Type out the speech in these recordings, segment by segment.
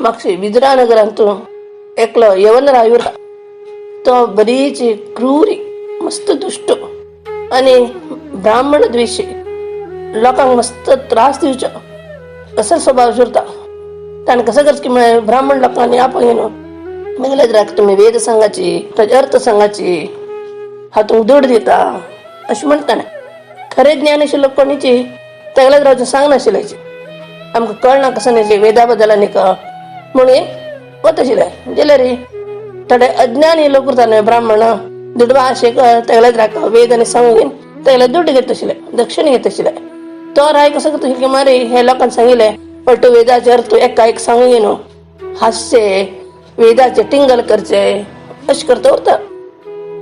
म्हापशें विदुरानगरांत एकलो यवनराय उरता. तो बरीच क्रूरी, मस्त दुश्ट आनी ब्राह्मण द्वेशी, लोकांक मस्त त्रास दिवचो असो स्वभाव उरता. ताणें कसं करचें की म्हळें ब्राह्मण लोकांनी आपण न्हू मेगले तुमी वेद सांगाची, ताचे अर्थ सांगाची, हांव तुमकां दुड दिता अशें म्हणटा. खरें ज्ञान आशिल्लो कोणीची तेगेलेच रावचें सांगनाशिल्लें, आमकां कळना कसं न्ही वेदा बद्दल आनी म्हणून वत आशिल्लें. जाल्यार थोडे अज्ञानी लोक उरता न्हय ब्राह्मण, दुडवा आशेक तेगेलेच राख वेद आनी सांगून तेगेले दुड्ड घेत आशिल्ले, दक्षिण घेत आशिल्ले. तो राय कसो करता की मारे हे लोकांक सांगिल्लें पट्टू वेदाचे अर्थ एका एक सांगून न्हू हासचे, वेदाचे टिंगल करचे अशें करता उरता.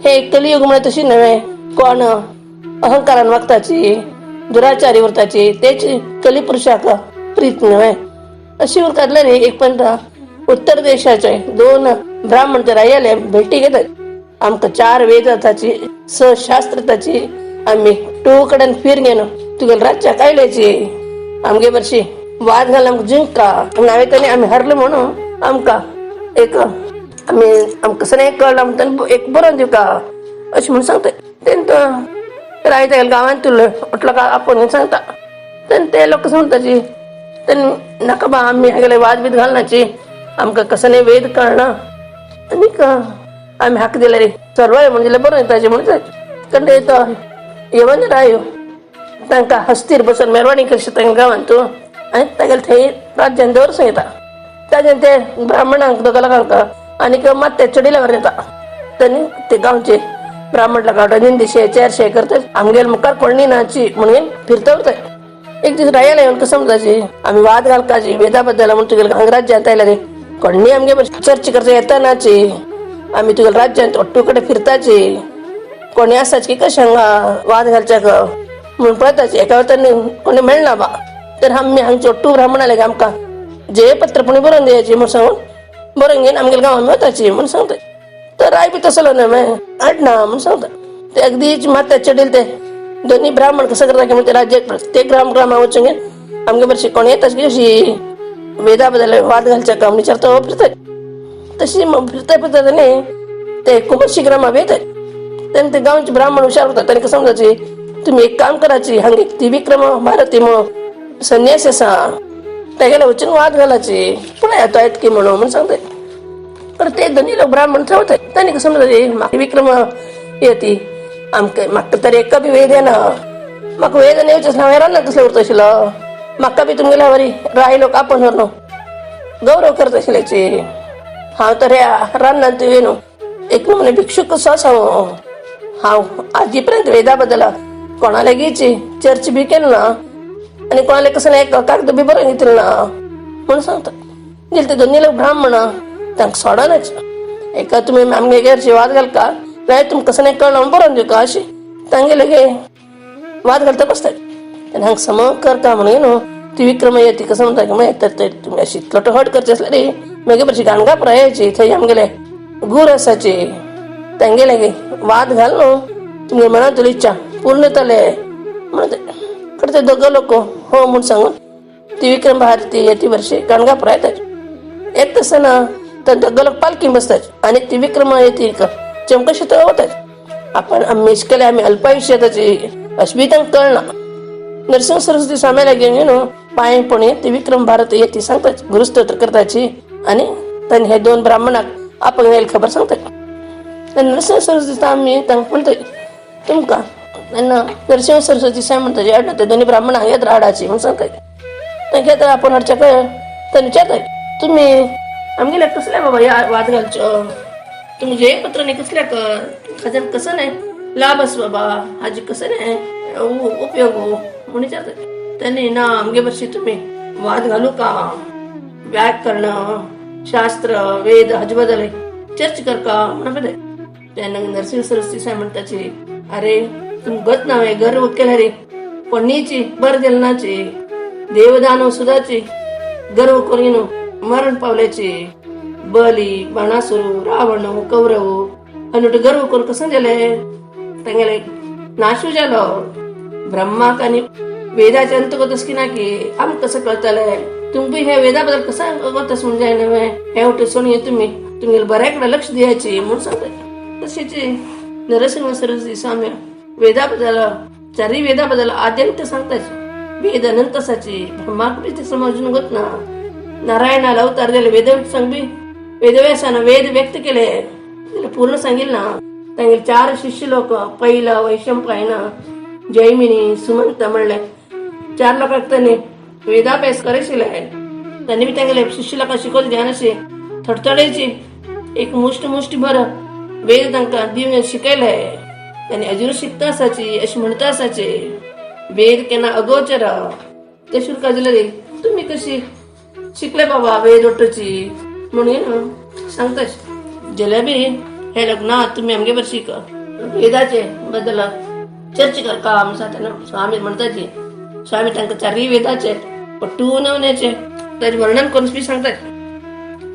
हे कलियुग म्हळ्यार तशी न्हय, कोण अहंकारान वागताची, दुराचारी उरताची, तेच कली पुरुषाक प्रीत न्हय अशी उरतातले न्ही. एक पण उत्तर देशाचे दोन ब्राह्मण ते रायाले भेटी घेतात. आमकां 4 वेद ताची, 6 शास्त्र ताची, आमी टू कडेन फिर घेवन तुगेले राज्याक आयल्याची, आमगे बरशी वाद घाल आमकां जिंका नावे तांणी आमी हरले म्हणून आमकां एक आमी आमकां सगळें कळ्ळां म्हणटा एक बरोवन दिवका अशें म्हणून सांगता. तेन्ना तो राय तेगेल्या गांवांत तुल्लो म्हटलो काय आपोवन सांगता. तेन्ना ते लोक कसं म्हणटाची तेन्ना नाका बा आमी हागेले वाद बीद घालनाची, आमकां कसं न्ही वेद कळना आनीक आमी हाका दिल्यार सर्वाय म्हणून दिल्यार बरोवन दिताची म्हणून. कारण ते तो यवन रायो तांकां हस्तीर बसून मेरवाणी करशी तांकां गांवांत तूं आनी तागेले थंय राज्यान दवर सांगता. ताजेन ते ब्राह्मणांक दोगा लोकांक आनीक मात ते चडिल्यावर येता. तेन्ना ते गांवचे ब्राह्मण लोकां निंदिशे चेरशे करतात, आमगेले मुखार कोणी नाची म्हणून फिरता उरता. एक दीस रायाला येवन कसं म्हणटाची आमी वाद घालकाची वेदा बद्दल म्हणून तुगेले हांगा राज्यांत आयले रे कोणी आमगे चर्च करता येता नाची, आमी तुगेले राज्यांत ಒಟ್ಟು कडेन फिरताची, कोणी आसाची की कशें हांगा वाद घालच्याक म्हणून पळयताची. एका वेळार कोणी मेळना बा तर आमी हांगचे ಒಟ್ಟು ब्राह्मण आले आमकां जे पत्र पुणी बरोवन द्यायची म्हणून सांगून बरोवन घेवन आमगेले गांवां वताची म्हणून सांगता. तर राय बी तसलो न्हय मागीर हाडना म्हणून सांगता. ते अगदीच मात्या चडील ते दोन्ही ब्राह्मण कसं करता की म्हणजे राज्यात प्रत्येक ग्राम ग्रामा वचून घेवन आमगे बरशी कोण येता की अशी वेदा बद्दल वाद घालच्या का म्हणून विचारता फिरतात. तशी मग फिरता फिरता न्ही ते कुमरशी ग्रामा येतात. तेन्ना ते गांवचे ब्राह्मण हुशार उरतात. तांकां समजाची तुमी एक काम कराची, हांगा ती विक्रम भारती म्हणून संन्यासी आसा तेगेले वचून वाद घालाची, पळय तो येत की म्हणून म्हणून सांगता. तर ते दोन्ही लोक ब्राह्मण थंय तांणी कसं समजाची म्हाका विक्रम येती आमकां म्हाका तर एका बी वेद येना, म्हाका वेद येवचें हांवें रान्ना कसलें उरता आशिल्लो, म्हाका बी तुमगेल्या वरी राय लोक आपोवन व्हर गौरव करता आशिल्ल्याची, हांव तर ह्या रान्नांत येवन एक नमुने भिक्षूक कसो आसा हांव, आजी पर्यंत वेदा बद्दल कोणा लागींची चर्च बी केली ना आनी कोणाले कसं एक कागद बी बरोवन घेतले ना म्हणून सांगता. गेले ते दोन्ही लोक ब्राह्मण तांकां सोडनाच, एका तुमी आमगे घरची वाद घालका नाही तुमकां कसं नाही कळना म्हणून बरोवन दिवका अशी तांगेले गे वाद घालता बसतात. तेन्ना हांगा सम करता म्हणून न्हू ती विक्रम येती कसं म्हणटा की मागीर तर तुमी अशी इतलो हट करचे आसल्यार रे मागीर बरशी गाणगापुरा यायची, थंय आमगेले गुर आसाची तांगेले गे वाद घाल न्हू तुमगे मनांतली इच्छा पूर्ण जातले म्हणून. ते ते दोगां लोक हो म्हूण सांगून ती विक्रम भारती येती वर्षी गाणगापुरा येतात. येत आसतना तर दोगां लोक पालखी बसतात आनी ती विक्रम येती चमकशी थंय वतात. आपण आमी केले आमी अल्पायुष्य ताची अशें बी तांकां कळना. नरसिंह सरस्वती स्वाम्याला घेवन न्हू पांय पणी ती विक्रम भारती येती सांगतात, गुरुस्तोत्र करताची आनी तांणी हे दोन ब्राह्मणाक आपण येयल खबर सांगतात. नरसिंह सरस्वती स्वामी तांकां म्हणटा तुमकां तेन्ना नरसिंह सरस्वती स्वामी म्हणटा हाडना ते दोन्ही ब्राह्मणांक येत हाडाची म्हणून सांगतात. तांकां येता आपोवन हाडच्या कळ तांणी विचारतात तुमी आमगेल्या कसल्या बाबा ह्या वाद घालचो, तुमी जे पत्र न्ही कसल्या हाज्यान कसं नाही लाभ आस बाबा, हाजी कसं नाही उपयोग म्हणून विचारतात. त्यांनी ना आमगे बरशी तुम्ही वाद घालू का, व्याकरण शास्त्र वेद हाजे बद्दल चर्च कर का म्हणून. त्यांना नरसिंह सरस्वती साहेब म्हणताची अरे तुम गत नावे गर्व केला रे कोणीची बर दिलनाची देवदानव सुद्धाची गर्व करून मरण पावल्याची, बली बाणासुरू रावण कौरव अनुट गर्व करून कसं गेले तांगेले नाशू जालो. ब्रह्माक आनी वेदाचे अंत की ना की आमकां कसं कळतलें. तुम्ही ह्या वेदाबद्दल कसं अगोदर म्हणून जाय नव्हे, हे उठे सोडून तुम्ही तुम्ही बऱ्याकडे लक्ष द्यायचे म्हणून सांगता. तसेच नरसिंह सरस्वती स्वामी वेदाबद्दल चारही वेदाबद्दल आद्यंत सांगतात. वेद अनंत असाची ब्रह्माक बी ते समजून होत ना. नारायणाला अवतार दिले वेद सांगबी वेदव्यासानं वेद व्यक्त केले, तिला पूर्ण सांगेल ना. तांगेले चार शिष्य लोक पहिलं वैशंपायन जैमिनी सुमंत म्हणले चार लोकांक त्यांनी वेदाभ्यास करायचे आहे. त्यांनी बी तांगेले शिष्य लोकांक शिकवले ध्यानाशी थडथडायची एक मुष्ट मुष्टी भर वेद तांकां दिवन शिकयले. त्यांनी अजून शिकता असायची अशी म्हणता असायचे वेद केन्ना अगोचर ते शुल्का दिले रे तुम्ही कशी शिकले बाबा वेद ओटोची म्हणून सांगता. जलेबी हे लग्नात तुम्ही आमगे बर शिक वेदाचे बद्दल चर्चा कर का म्हणून सांगता. स्वामी म्हणताची स्वामी तांकां चारही वेदाचे पट्टू नवण्याचे त्याचे वर्णन करून बी सांगतात.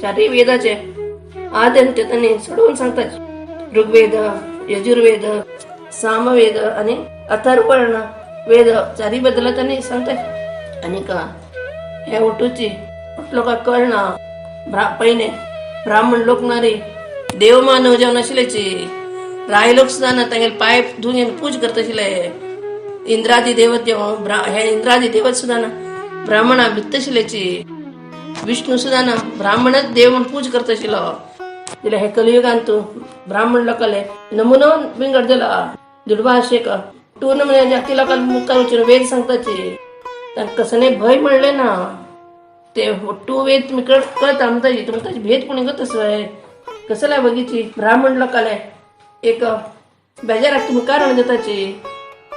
चारही वेदाचे आद्यंत त्यांनी सोडवून सांगतात. ऋग्वेद, यजुर्वेद, सामवेद आणि अथर्वण वेद चारी बद्दल त्यांनी सांगतात. आणि का हे उठूची उठलो का कळना पहिले ब्राह्मण लोक नारे देवमानव जेवण आशिल्ल्याची राय लोक सुद्धा ना तांगेले पाय धुवून पूज करत आशिल्ले. इंद्रादी देवत जेव्हा हे इंद्रादी देवत सुद्धा ना ब्राह्मणा भित्त आशिल्ल्याची. विष्णू सुद्धा ना ब्राह्मणच देव म्हणून पूज करत आशिल्लो. जाल्यार हे कलियुगान तूं ब्राह्मण लोकांले नमुनो बिंगड दिला दुर्भाषेक टूर्ण म्हणजे जाती लोकांक मुखार वचून वेद सांगताची तांकां कसले भंय म्हणले ना. ते ಒಟ್ಟು वेद तुमी कळता म्हणताची तुमकां ताची भेद कोणी गत कसल्या बगीची ब्राह्मण लोकांले एक बेजाराक तुमी कारण दिताची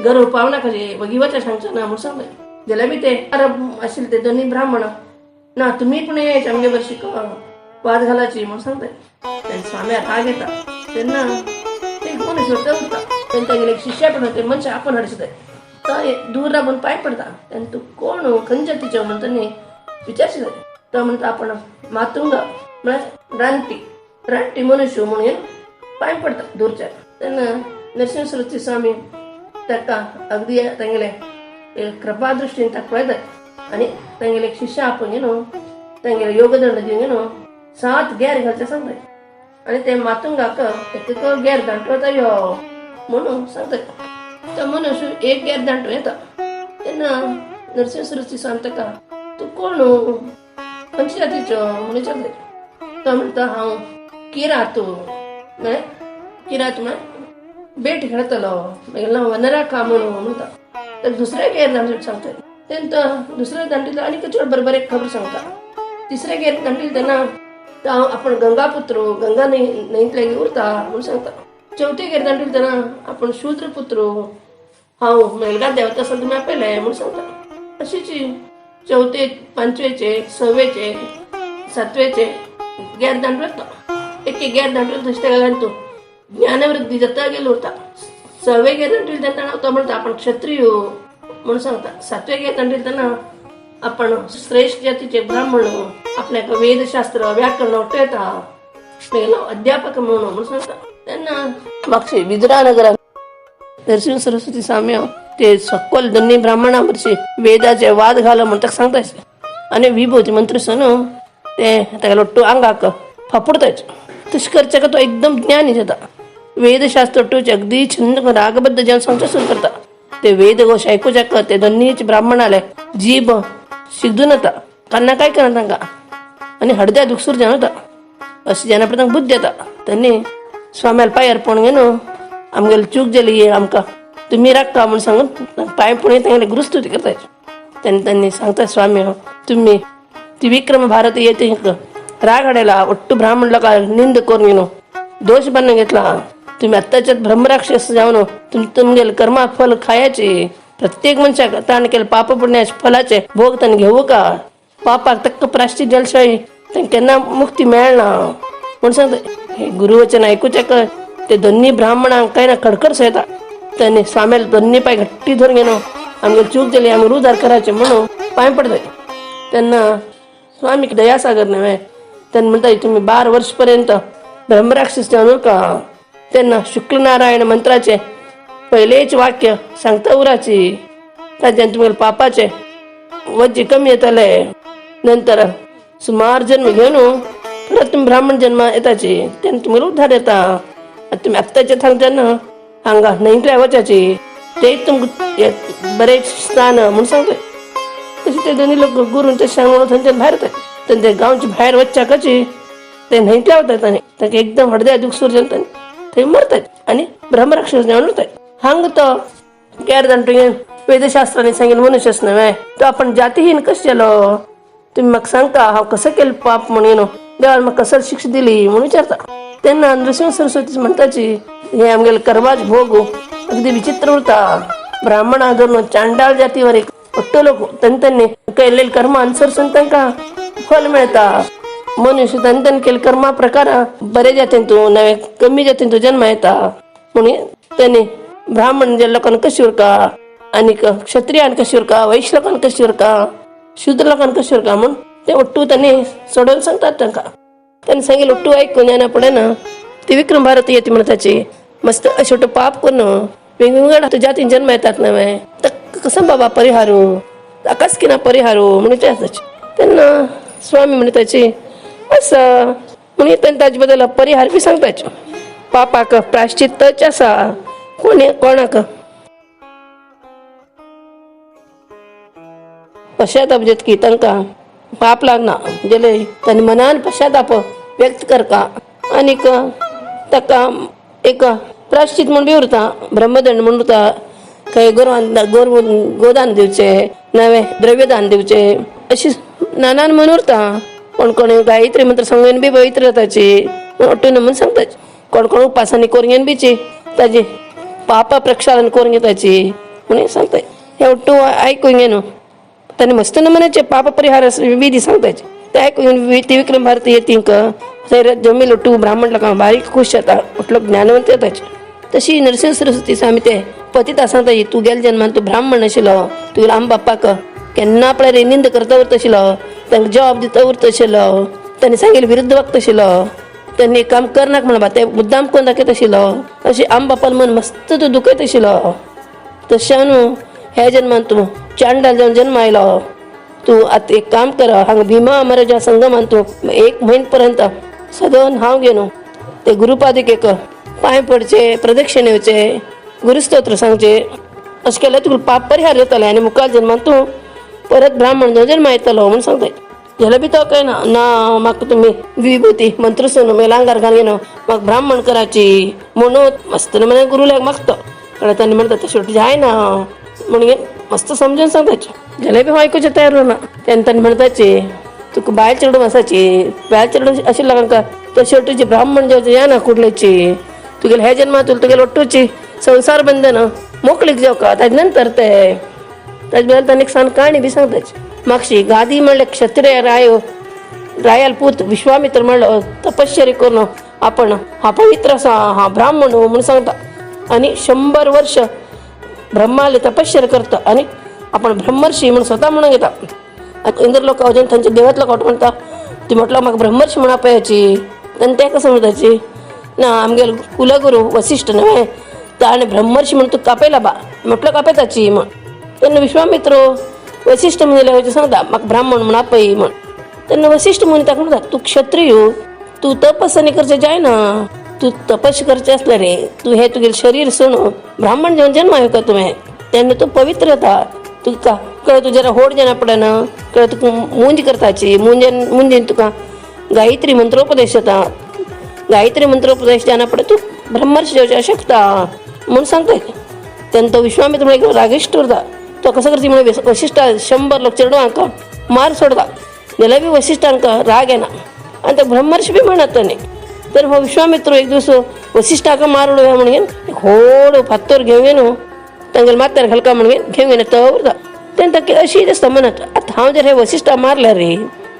गर्व पावना कशी बगी वचा सांगचो ना म्हणून सांगता. जाल्यार बी ते अरब आशिल्ले ते दोन्ही ब्राह्मण ना तुम्ही पण यायचे आमगे बर शिक वाद घालायची म्हणून सांगता. तेन्ना स्वाम्या राग येता तेन्ना ते कोण उरता तेन्ना तागेले शिष्या पण ते मनशां आपण हाडचे तो दूर राबून पाय पडता. तेन्ना तूं कोण खंयच्या जातीचो म्हणून तांणी विचारचे. तो म्हणटा आपण मातुंग म्हळ्यार रानटी रानटी मनुष्य म्हणून पांय पडता दूरच्या. तेन्ना नरसिंह सरस्वती स्वामी ताका अगदी तांगेले कृपादृष्टीन ताका पळयतात आनी तांगेले शिष्य आपोवन न्हू तांगेले योगदंड दिवन न्हू 7 गेर घालचे सांगतात. आनी ते मातुंगाक एक गेर दांटो यो म्हणून सांगतात. तो मनुष्य एक गेर दांटो येता. तेन्ना नरसिंह सरस्वती स्वामी ताका तूं कोण खंयच्या जातीचो म्हणून विचारता. तो म्हणटा हांव किरात म्हळ्यार किरात म्हळ्यार बेट खेळतलो मागीर ना वनराखा म्हणून म्हणटा. तर दुसऱ्या गेर दांडील सांगता. तेन्ना दुसऱ्या दांडील आनी चड बरोबर एक खबर सांगता. तिसऱ्या गेर दांडील तेन्ना हांव आपण गंगापुत्र गंगा न्हंयतल्या उरता म्हणून सांगता. चवथे गेर दांडील तेन्ना आपण शूद्र पुत्र हांव मेलगा देवता आसा तुमी आपयले म्हणून सांगता. अशीच चवथे पांचवेचे सवेचे सातवेचे गेर दांडू येता. एक एक गेर दांडू तशें ताका तूं ज्ञानवृद्धी जाता गेलो उरता. सवे गेर दांडील तेन्ना तो म्हणटा आपण क्षत्रिय म्हणून सांगता. सातवे गेर दांडील तेन्ना आपण श्रेष्ठ जातीचे ब्राह्मण आपल्याक वेदशास्त्र व्याकरण वट्टू येता मागीर अध्यापक म्हणून म्हणून सांगता. तेन्ना मागशे विदुरा नगरात नरसिंह सरस्वती स्वामी ते सकल दोन्ही ब्राह्मणा भरशी वेदाचे वाद घाल म्हणून ताका सांगता. आनी विभूती मंत्र न्हू ते ताका लोट्टू आंगाक फापुडताच. तशें करचे का तो एकदम ज्ञानी जाता. वेदशास्त्र टूचे अगदी छंद रागबद्ध जेवण सांगचे सुरू करता. ते वेदघोष आयकुच्याक ते दोन्हीच ब्राह्मणाले जीभ शिकदून येता कान्ना काय करना तांकां आनी हडद्या दुखसूर जावन वता. अशें जेन्ना पळय तांकां बुद्द येता तेन्ना स्वाम्याला पांय अर्पण घेवन आमगेली चूक जाली आमकां तुमी राखता म्हणून सांगून पांय पडून तांगेले गुरुस्तुती करतात. तेन्ना त्यांनी सांगता स्वामी तुमी त्रिविक्रम भारत येते राग हाडयला ಒಟ್ಟು ब्राह्मण लोकांक निंद करून घेवन दोष बांदून घेतला. तुम्ही आत्ताच्यात ब्रह्मराक्षस जावन तुमगेले कर्मा फल खायाचे. प्रत्येक मनशाक ताणें केले पाप पुण्याचे फलाचे भोग ताणें घेवू का पापाक तक्क प्राश्चित जाल्याशिवाय तांकां केन्ना मुक्ती मेळना म्हणून सांगता. हे गुरुवचन आयकुच्याक ते दोन्ही ब्राह्मणांक काय ना खडखड येता. त्यांनी स्वाम्याला दोन्ही पाय घट्टी धरून घेणं आमगे चूक जाली आमी उद्धार करायचे म्हणून पांय पडता. तेन्ना स्वामी दयासागर नव्हे त्यांना म्हणता तुम्ही 12 वर्ष पर्यंत ब्रह्मराक्षस जाणू का. त्यांना शुक्लनारायण मंत्राचे पहिलेच वाक्य सांगता उराची ताज्यान तुमगेले पापाचे वज्जे कमी येतले. नंतर सुमार जन्म घेऊन परत तुम्ही ब्राह्मण जन्म येताची, तेन्ना तुमगेलो उद्धार येता. आनी तुमी आत्ताचे थांगच्यान हांगा न्हंयतल्या वचाची, ते तुमकां बरें स्थान म्हणून सांगतोय. तशें ते दोनी लोक गुरून तशें सांगून थंयच्यान भायर वतात. ते गांवचे भायर वचच्याकची ते न्हंयतल्या वतात आनी तांकां एकदम हडद्या दुख सुरू जाता, थंय मरतात आनी ब्रह्मराक्षस जावन उरतात. हांगा तो केर जाण वेदशास्त्रांनी सांगेल मनुष्यच न्हय, तो आपण जातीहीन कशें जालो? तुम्ही म्हाका सांगता हांव कसं केलं पाप म्हणून, देवान म्हाका कसं शिक्षा दिली म्हणून विचारता. तेन्ना नृसिंह सरस्वती म्हणताची, हे आमगेले कर्माच भोग अगदी विचित्र उरता. ब्राह्मणा धरून चांडाळ जातीवर एक ಒಟ್ಟು लोक त्यांनी केलेले कर्म अनुसरून तांकां फल मेळता. मनुष्य तांणी केले कर्मा प्रकार बरे जातीन तूं नवे कमी जातीन तूं जन्म येता. म्हणून त्यांनी ब्राह्मण जे लोकांना कशी उरका आनी क्षत्रियान कशी उरका, वैश्य लोकांना कशी उरका, शूद्र लोकांना कशी उरका म्हणून ते ಒಟ್ಟು त्यांनी सोडून सांगतात तांकां. त्यांनी सांगितलं ಒಟ್ಟು ऐकून येना पडे ना ती विक्रम भारती येते म्हणताची, मस्त अशे पाप करून वेगवेगळ्या जातीन जन्म येतात नव्हे, तर कसं बाबा परिहारू, ताकाच की ना परिहारू म्हणून विचारताची. तेन्ना स्वामी म्हणटाची असं म्हणून त्यांनी ताजे बद्दल परिहार बी सांगताचे. पापाक प्राश्चित्तच आसा, कोणी कोणाक पश्चाताप जितकी तांकां पाप लागना गेले, तांणी मनान पश्चाताप व्यक्त करका आनीक ताका एक प्राश्चित म्हूण बी उरता, ब्रह्मदंड म्हूण उरता. खंय गोरवान गोरव गोदान दिवचे, नवें द्रव्यदान दिवचे, अशी नानान म्हण उरता. कोण कोण गायत्री मंत्र सांगून बी पवित्र जाताची ಒಟ್ಟು म्हणून सांगताची. कोण कोण उपासांनी करून घेवन बीची ताजी पापा प्रक्षालन करून घेताची म्हणून सांगताय. हे ಒಟ್ಟು आयकून घेवन त्यांनी मस्त नमुन्याचे पाप परिहार विधी सांगताचे. ते ऐकून ती विक्रम भारती येतींक थंय जमील ಒಟ್ಟು ब्राह्मण लोकांक बारीक खुश जाता, ಒಟ್लो ज्ञानवंत येताचे. तशी नरसिंह सरस्वती स्वामी ते पतिता सांगता, तूं गेले जन्मान तूं ब्राह्मण आशिल्लो, तुगेलो आम बाप्पाक केन्ना आपल्या निंद करता उरता आशिल्लो, तांकां जबाब दिता उरता आशिल्लो, तांणी सांगिल्लें विरुद्ध वागता आशिल्लो, त्यांनी काम करनाक म्हणा ते मुद्दाम कोण दाखयत आशिल्लो, अशी आम बापान मन मस्त तूं दुखयत आशिल्लो. तशें न्हू ह्या जन्मान तूं चांडाल जावन जन्म आयलो. तूं आतां एक काम कर, हांगा भीमा अमराजा संगमान तूं एक म्हयन पर्यंत सदन हांव घेवन ते गुरुपादिकेक पांय पडचे, प्रदक्षिण येवचे, गुरुस्तोत्र सांगचे, अशें केल्यार तुका पाप परिहार जातले आनी मुखार जन्मान तूं परत ब्राह्मण जावन जन्म येतलो म्हणून सांगता. जाल्यार बी तो काय ना ना म्हाका तुमी विभूती मंत्र सोडून मागीर आंगार घालून म्हाका ब्राह्मण कराची म्हणून मस्त नमुन्यान गुरुल्याक मागता. कारण तांणी म्हणटा तशें जायना म्हणून मस्त समजून सांगताचे. जाल्यार बी हांव आयकुचें तयार ना. तेन्ना तांणी म्हणटाचे, तुका बायल चेडूं आसाची, बायल चेडूं आशिल्ल्या तांकां तो शेवटीची ब्राह्मण जेवचे या ना कुडलेची, तुगेले ह्या जन्मात तुगेले ಒಟ್ಟುची संसार बंधन मोकळीक जावका. ताजे नंतर ते ताजे बद्दल तांणी एक सान काणी बी सांगताची. मागशी गादी म्हणले क्षत्रिय राय रायाल पूत विश्वामित्र म्हणलो तपश्चर्या करून आपण हा पवित्र असा हा ब्राह्मण म्हणून सांगता आणि 100 वर्ष ब्रह्माले तपश्चर्या करता आणि आपण ब्रह्मर्षी म्हणून स्वतः म्हणून घेता. आणि इंद्र लोक वचून थंयच्या देवात लोक म्हणटा, ती म्हटलं म्हाका ब्रह्मर्षी म्हणून पळयाची. आनी ते कसं म्हणटाची ना आमगेलो कुलगुरू वसिष्ठ न्हय ताणें ब्रह्मर्षी म्हणून तुका कापयला बा, म्हटलं कापयताची म्हण. तेन्ना विश्वामित्र वसिष्ठ मुनीला सांगता म्हाका ब्राह्मण म्हणून आपय म्हण. तेन्ना वसिष्ठ मुनी ताका म्हणटा, तूं क्षत्रिय, तूं तपस आनी करचें जायना, तूं तपस करचें आसलें रे तूं हें तुगेलें शरीर सोडून ब्राह्मण जावन जन्म येवका तुवें, तेन्ना तूं पवित्र जाता. तुका कळ तूं जरा होड जाणा पडना, कळ तुका मुंज करताची, मुंजन मुंजेन तुका गायत्री मंत्रोपदेश जाता, गायत्री मंत्रोपदेश जाणा पडे तूं ब्रह्मर्षी जावचें शकता म्हणून सांगता. तेन्ना तो विश्वामित्र म्हणून रागिश्ट उरता. तो कसं करता म्हणून वशिष्ठ 100 लोक चेडवांक मार सोडता, जाल्यार बी वशिष्ठांक राग येना आनी ते ब्रह्मर्षी बी म्हणत न्ही. तर हो विश्वामित्र एक दिवस वशिष्ठाक मारडो म्हणून होड फात्तोर घेवन न्हू तांगेले माथ्यार घालका म्हणून घेवन तो उरता. तेन्ना ताका अशी दिसता मनात, आतां हांव जर हे वशिष्ठा मारल्यार रे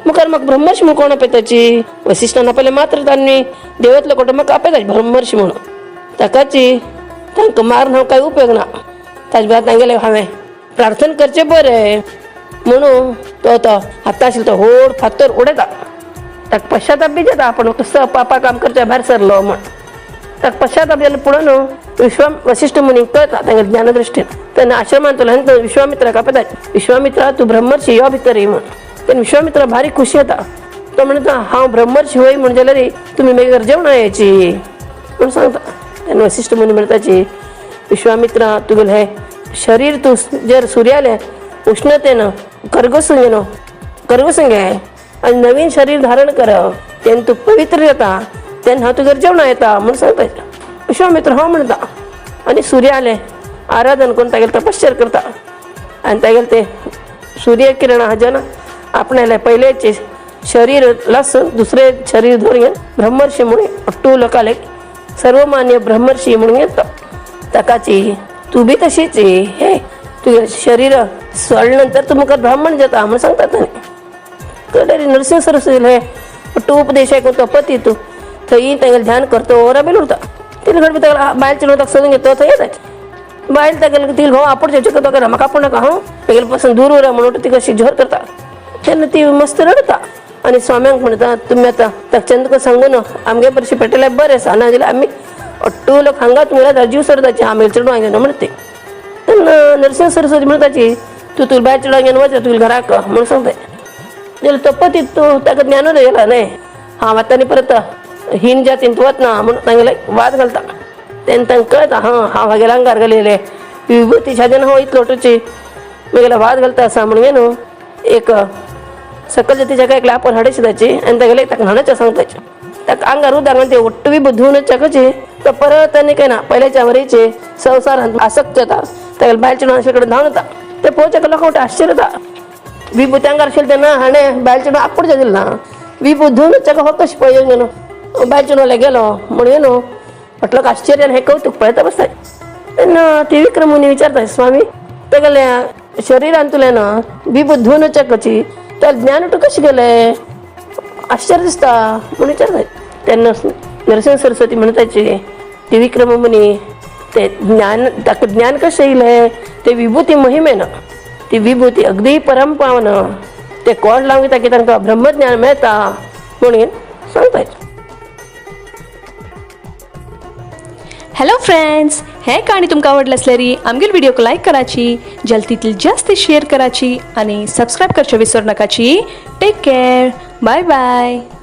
मुखार म्हाका ब्रह्मर्षी म्हणून कोण आपयताची? वशिष्ठान आपयलें मात्र तांणी देवतलो कोण म्हाका आपयताची ब्रह्मर्षी म्हणून, ताकाची तांकां मारून हांव कांय उपयोग ना, ताजे बद्दल तांगेले हांवें प्रार्थना करचें बरें म्हणून तो तो हाता आशिल्लो तो होड फातर उडयता. ताका पश्चाताप बी जाता, आपण कसो पापा काम करच्या भायर सरलो म्हण. ताका पश्चाताप जालो पळोवन विश्वाम वशिष्ठ मुनीक कळता तांगेले ज्ञानदृष्टीन. तेन्ना आश्रमांतलो विश्वामित्राक आपयता, विश्वामित्रा तूं ब्रह्मर्षी यो भितर म्हण. तेन्ना विश्वामित्र भारी खुशी जाता. तो म्हणटा हांव ब्रह्मर्षी होय म्हण जाल्यार तुमी मागीर जेवणां यायची म्हूण सांगता. तेन्ना वसिष्ठ मुनी म्हणटाची विश्वामित्रा तुगेलें हें शरीर तूं जर सुर्यालें उष्णतेन करगसून न्हू करगसून घे आनी नवीन शरीर धारण कर, तेन्ना तूं पवित्र जाता, तेन्ना हांव तुगेर जेवणां येता म्हूण सांगता. विश्वामित्र हो म्हणटा आनी सुर्यालें आराधन करून तागेलें तपश्चर्या करता आनी तागेलें तें सूर्य किरण हाज्यान आपणाले पयलेचे शरीर लासून दुसरे शरीर धरून घेवन ब्रह्मर्षी म्हणून अट्टू लोकांले सर्वमान्य ब्रह्मर्षी म्हणून येता. ताकाची तूं बी तशीच हे तुगेलें शरीर सोडले नंतर तूं मुखार ब्राह्मण जाता म्हूण सांगता ताणें. कळ्ळें नरसिंह सरस्वती हे अट्टू उपदेश आयकून तो पती तूं थंय तागेलें ध्यान करतो ओरा बीन उरता. तिले घडपी तागेलो बायल चेडूं ताका सोदून घेता थंय येता. बायल तागेले तिले घोव आपोड चेडचे तो करा म्हाका आपोड नाका हांव तागेले पासून दूर उरा म्हणून ती कशी झोर करता. तेन्ना ती मस्त रडटा आनी स्वाम्यांक म्हणटा तुमी आतां ताका चंद सांगून आमगे परशी पेटल्यार बरें आसा, नाजाल्यार आमी अट्टू लोक हांगाच म्हणल्यार जीव सरताची आमगेले चेडूं घेवन म्हणटा ती. तेन्ना नरसिंह सरस्वती म्हणटाची तूं तुगे बायल चेडवां घेवन वच तुगे घराक म्हणून सांगता. जाल्यार तो पती तो ताका ज्ञानोदय जाला न्हय, हांव आतां आनी परत हीन जातीन तूं वतना म्हणून तांगेले वाद घालता. तेन्ना तांकां कळटा हां हांव हागेल्या आंगार घालिल्ले विभूती हाजेन हांव इतलो लोटूची म्हगेलो वाद घालता आसा म्हणून न्हू एक सकल जातीच्या काय एकले आपण हाडशी ताची आनी तागेले ताका न्हाणचें सांगताचे ताका आंगार उदक आनी ते ஒट्टू बी धुवन चाकची तो परत आनी काय ना पयल्याच्या वरीचे संवसारांत आसक्त जाता. तागेले बायल चेडवां कडेन धांवन वता. ते पळोवच्या लोकांक आश्चर्य जाता. विभूती आंगार आशिल्लें तेन्ना हाणें बायल चेडवां आपूण दिलें ना, विभूत धुवन चाका हो कशें पळय गेलो बायल चेडवाले गेलो म्हणून न्हू म्हटलं आश्चर्यान हें कौतुक पळयता बसता. तेन्ना त्रिविक्रम मुनी विचारता स्वामी तागेल्या शरीरांतल्यान ना विभूत धुवन चाकची तर ज्ञान तूं कशें गेलें आश्चर्य दिसता म्हणून विचारता. तेन्ना नरसिंह सरस्वती म्हणटाची त्रिविक्रम मुनी ते ज्ञान ताका ज्ञान कशें येयलें ते विभूती महिमेन, ती विभूती अगदी परमपावन ते कोण लावन की तांकां ब्रह्मज्ञान मेळटा म्हणून सांगता. हॅलो फ्रेंड्स, हे कहाणी तुमकां आवडलं असल्यारी आमगेल व्हिडिओक लायक कराची, जल्दीतील जास्त शेअर कराची आणि सबस्क्राईब करचे विसरू नकाची. Take care, bye bye.